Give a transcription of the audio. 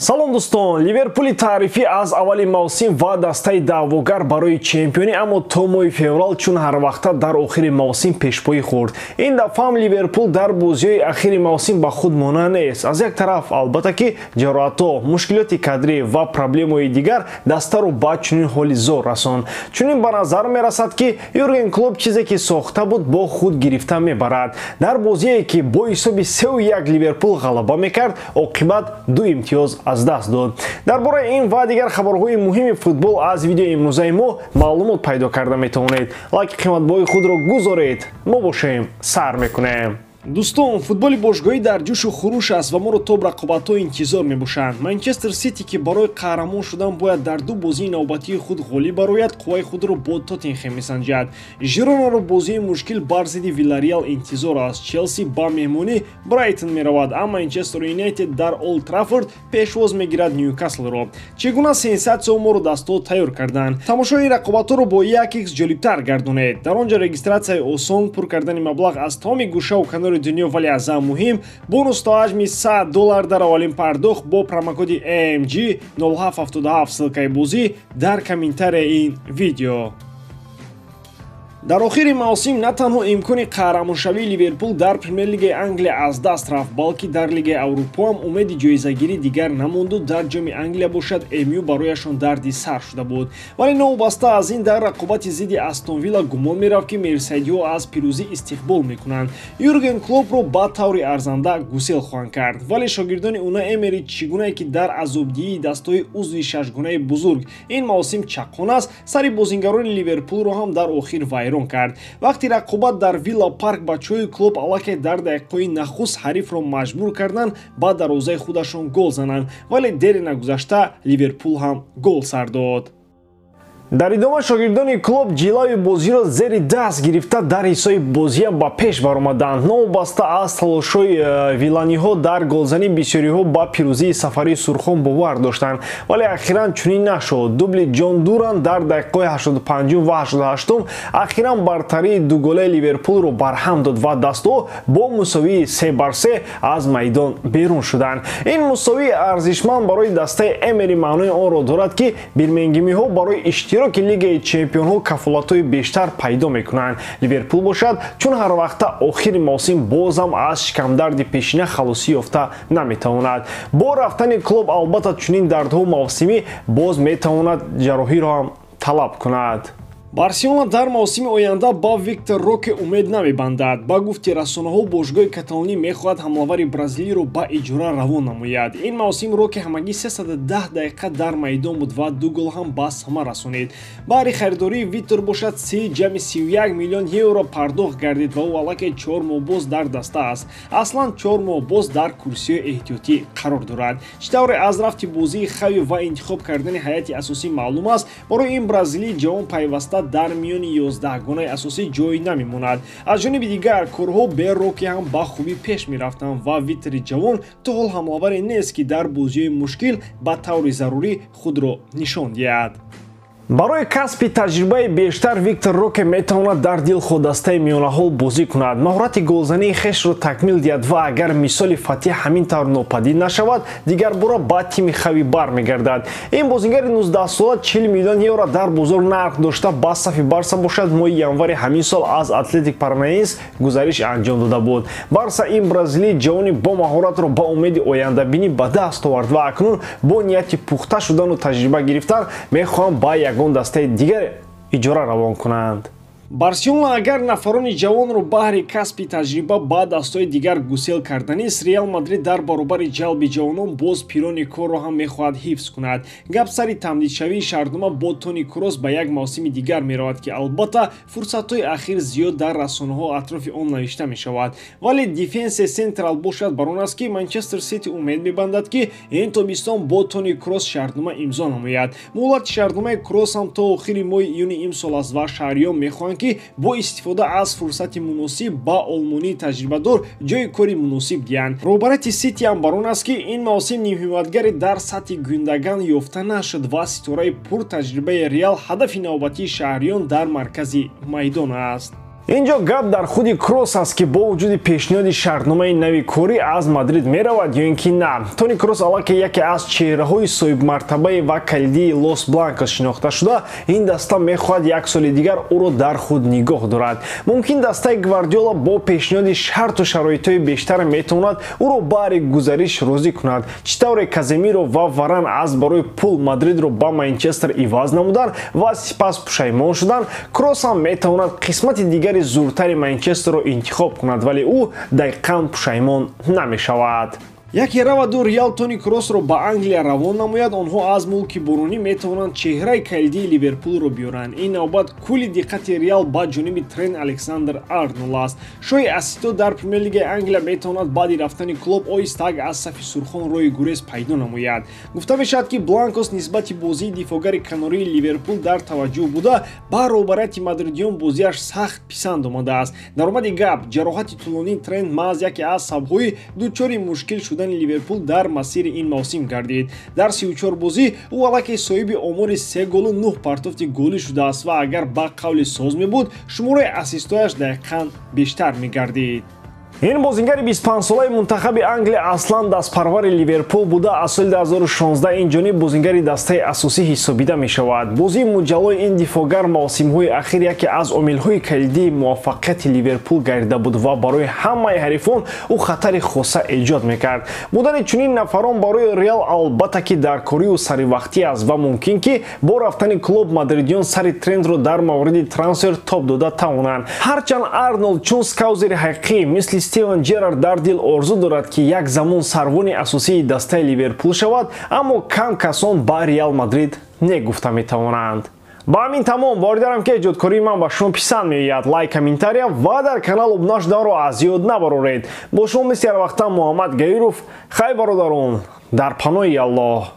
Салом дӯстон, Ливерпули таърифӣ аз аввали мавсим ва дастаи даъвогар барои чемпионӣ, аммо то моҳи феврал чун ҳарвақта дар охири мавсим пешпоӣ хӯрд. Ин дафъа ҳам Ливерпул дар бозиҳои ахири мавсим ба худ монанд нест. Аз як тараф, албатта ки ҷароҳатҳо, мушкилоти кадрӣ ва проблемаҳои дигар дастаро ба чунин ҳоли зор расонд. Чунин ба назар мерасад, ки Юрген Клоп чизе ки сохта буд, бо худ гирифта мебарад. Дар бозие ки бо ҳисоби 3-1 Ливерпул ғалаба мекард, оқибат ду имтиёз аз даст дод. Дар бораи ин ва дигар хабарҳои муҳими футбол аз видеои имрӯзаи мо маълумот пайдо карда метавонед. Лайки қиматбоҳои худро гузоред. Мо бошем, сар мекунем. Дӯстон, футболи бошгоҳӣ дар ҷӯшу хуруш аст ва моро то рақобатҳо интизор мебошанд. Манчестер Сити, ки барои қаҳрамон шудан бояд дар ду бозии навбатии худ ғолиб барояд, қувваи худро бо Тоттенхем месанҷад. Жиронаро бозии мушкил бар зидди Вилареал интизор аст. Челси ба меҳмонӣ Брайтон меравад, аммо Манчестер Юнайтед дар Олд Траффорд пешвоз мегирад Ньюкаслро. Чӣ гуна сенсатсияҳо моро дастҳо тайёр карданд? Тамошои ин рақобатҳоро бо 1x ҷолибтар гардонед. Дар он ҷо регистратсияи осон, пур кардани маблағ аз тамоми гӯшаву канори дунё, вале аз ҳам муҳим бонус то ҳаҷми $100 дар аввалин пардохт бо промокоди AMG 0777. Ссылкаи бозӣ дар комментарияи ин видео. Дар охири мавсим на танҳо имкони қаҳрамоншавии Ливерпул дар Премер-лигаи Англия аз даст рафт, балки дар Лигаи Аврупо ҳам умеди ҷоизагирӣ дигар намонду дар Ҷоми Англия бошад, МЮ барояшон дарди сар шуда буд. Вале новобаста аз ин дар рақобати зидди Астон Вилла гумон мерафт, ки мерсайдиҳо аз пирӯзӣ истиқбол мекунанд. Юрген Клопро ба таври арзанда гусел хоҳанд кард. Вале шогирдони Уна Эмери, чӣ гунае ки дар азобдиҳии дастҳои узви шашгунаи бузург ин мавсим чаққон аст, сари бозингарони Ливерпулро ҳам дар охир вайрон кард. Вақти рақобат дар Вилла Парк бачаҳои Клоп аллакай дар дақиқаҳои нахуст ҳарифро маҷбур карданд ба дарвозаи худашон гол зананд, вале дери нагузашта Ливерпул ҳам гол сар дод. Дар идома шогирдони Клоп ҷилави бозиро зери даст гирифта дар ҳиссаи бозиам ба пеш баромаданд. Новобаста аз талошҳои виланиҳо дар голзанӣ, бисёриҳо ба пирӯзии сафарии сурхон бовар доштанд, вале ахиран чунин нашуд. Дубли Ҷон Дуран дар дақиқаҳои 85 ва 88 ахиран бартарии дуголаи Ливерпулро барҳам дод ва дастҳо бо мусовии 3-3 аз майдон берун шуданд. Ин мусовии арзишманд барои дастаи Эмери маънои онро дорад, ки бирмингемиҳо барои иштирок ки Лигаи чемпионҳо кафолатҳои бештар пайдо мекунанд. Ливерпул бошад, чун ҳар вақта охири мавсим бозам аз шикамдарди пешина халосӣ ёфта наметавонад. Бо рафтани Клоп албатта чунин дардҳо мавсимӣ боз метавонад ҷарроҳиро ҳам талаб кунад. Барселона дар мавсими оянда ба Виктор Роке умед намебандад. Ба гуфти расонаҳо, бошгоҳи каталонӣ мехоҳад ҳамлавари бразилиро ба иҷора равон намояд. Ин мавсим Роке ҳамагӣ 310 дақиқа дар майдон буд ва ду гол ҳам ба самар расонид. Баҳри харидории Виктор бошад 3,31 миллион евро пардохт гардид ва ӯ аллакай 4 моҳ боз дар даста аст. Аслан 4 моҳ боз дар курсиҳои эҳтиётӣ қарор дорад. Чӣ тавре аз рафти бозии Хави ва интихоб кардани ҳайати асосӣ маълум аст, барои ин бразилии ҷавон пайваста дар миёни 11гонаи асосӣ ҷой намемонад. Аз ҷониби дигар, корҳо бе Роки ҳам ба хубӣ пеш мерафтанд ва Витри ҷавон то ҳол ҳамлаваре нест, ки дар бозиҳои мушкил ба таври зарурӣ худро нишон диҳад. Барои касби таҷрибаи бештар Виктор Роке метавонад дар дилхоҳ дастаи миёнаҳол бозӣ кунад, маҳорати голзании хешро такмил диҳад ва агар мисоли Фатиҳ ҳамин тавр нопадид нашавад, дигарбора ба тими Хави бармегардад. Ин бозингари 19сола 40 миллион евро дар бозор нарх дошта ба сафи Барса бошад, моҳи январи ҳамин сол аз Атлетик Паранаенс гузариш анҷом дода буд. Барса ин бразилии ҷавони бо маҳоратро ба умеди ояндабинӣ ба даст овард ва акнун бо нияти пухта шудану таҷриба гирифтан мехоҳанд ба ягон дастаи дигар иҷора равон кунанд. Барселона агар нафарони ҷавонро баҳри касби таҷриба ба дастҳои дигар гусел карданист, Реал Мадрид дар баробари ҷалби ҷавонон боз пирони корро ҳам мехоҳад ҳифз кунад. Гап сари тамдидшавии шартнома бо Тони Кросс ба як мавсими дигар меравад, ки албатта фурсатҳои ахир зиёд дар расонаҳо атрофи он навишта мешавад. Вале Дефенсе Сентрал бошад бар он аст, ки Манчестер Сити умед мебандад, ки ин тобистон бо Тони Кросс шартнома имзо намояд. Муҳлати шартномаи Кросс ҳам то охири моҳи июни имсол аст ва шаҳриён мехоҳанд, ки бо истифода аз фурсати муносиб ба олмонии таҷрибадор ҷои кори муносиб диҳанд. Роҳбарияти Сити ҳам бар он аст, ки ин мавсим нимҳимоятгаре дар сатҳи Гюндаган ёфта нашуд ва ситораи пуртаҷрибаи Реал ҳадафи навбатии шаҳриён дар маркази майдон аст. Инҷо гап дар худи Кросс аст, ки бо вуҷуди пешниҳоди шартномаи нави корӣ аз Мадрид меравад ё ин ки на. Тони Кросс аллакай яке аз чеҳраҳои соҳибмартабаи ва калидии Лос Бланкос шинохта шуда, ин даста мехоҳад як соли дигар ӯро дар худ нигоҳ дорад. Мумкин, дастаи Гвардиола бо пешниҳоди шарту шароитҳои бештар метавонад ӯро баҳри гузариш розӣ кунад. Чӣ тавре Каземиро ва Варан аз барои пул Мадридро ба Манчестер иваз намуданд ва сипас пушаймон шуданд, Кросс ҳам метавонад қисмати дигари зуртари Манчестерро интихоб кунад, вале ӯ дақиқан пушаймон намешавад. Яке раваду Реал Тони Кроссро ба Англия равон намояд, онҳо аз мулки бурунӣ метавонанд чеҳраи калидии Ливерпулро биёранд. Ин навбат кулли диққати Реал ба ҷониби Трент Александр Арнолд аст. Шоҳи ассистҳо дар Премер-лигаи Англия метавонад баъди рафтани Клоп оҳистак аз сафи сурхон роҳи гурез пайдо намояд. Гуфта мешавад, ки Бланкос нисбати бозии дифоъгари канории Ливерпул дар таваҷҷӯҳ буда, ба роҳбарияти мадридиён бозиаш сахт писанд омадааст. Даромади гап, ҷароҳати тӯлонии Трент маҳз яке аз сабабҳои дучори мушкил шудани Ливерпул дар масири ин мавсим гардид. Дар 34 бозӣ ӯ аллакай соҳиби омори 3 голу 9 партофти голӣ шудааст ва агар ба қавли соз мебуд, шумораи ассистҳояш дақиқан бештар мегардид. Ин бозингари 25-солаи мунтахаби Англия аслан дастпарвари Ливерпул буда, аз соли 2016 ин ҷониб бозингари дастаи асосӣ ҳисобида мешавад. Бозии муҷаллои ин дифоъгар мавсимҳои ахир яке аз омилҳои калидии муваффақияти Ливерпул гардида буд ва барои ҳамаи ҳарифон ӯ хатари хоса эҷод мекард. Будани чунин нафарон барои Реал албатта ки даркорию саривақтӣ аст ва мумкин, ки бо рафтани Клоп мадридиён сари Трендро дар мавриди трансфер тоб дода тавонанд. Ҳарчанд Арнолд чун скаузери ҳақиқӣ, мисли Стивен Джерард, дар дил орзу дорад, ки як замон сарвони асосии дастаи Ливерпул шавад, аммо кам касон ба Реал Мадрид не гуфта метавонанд. Ба ҳамин тамом. Боварӣ ки эҷодкории ман ба шумо писанд меояд. Лайк, комментария ва дар канал обуна шуданро аз ёд набароред. Бо шумо мисли ҳарвақта Муҳаммад Гаиров. Хай, бародарон, дар паноҳи Аллоҳ.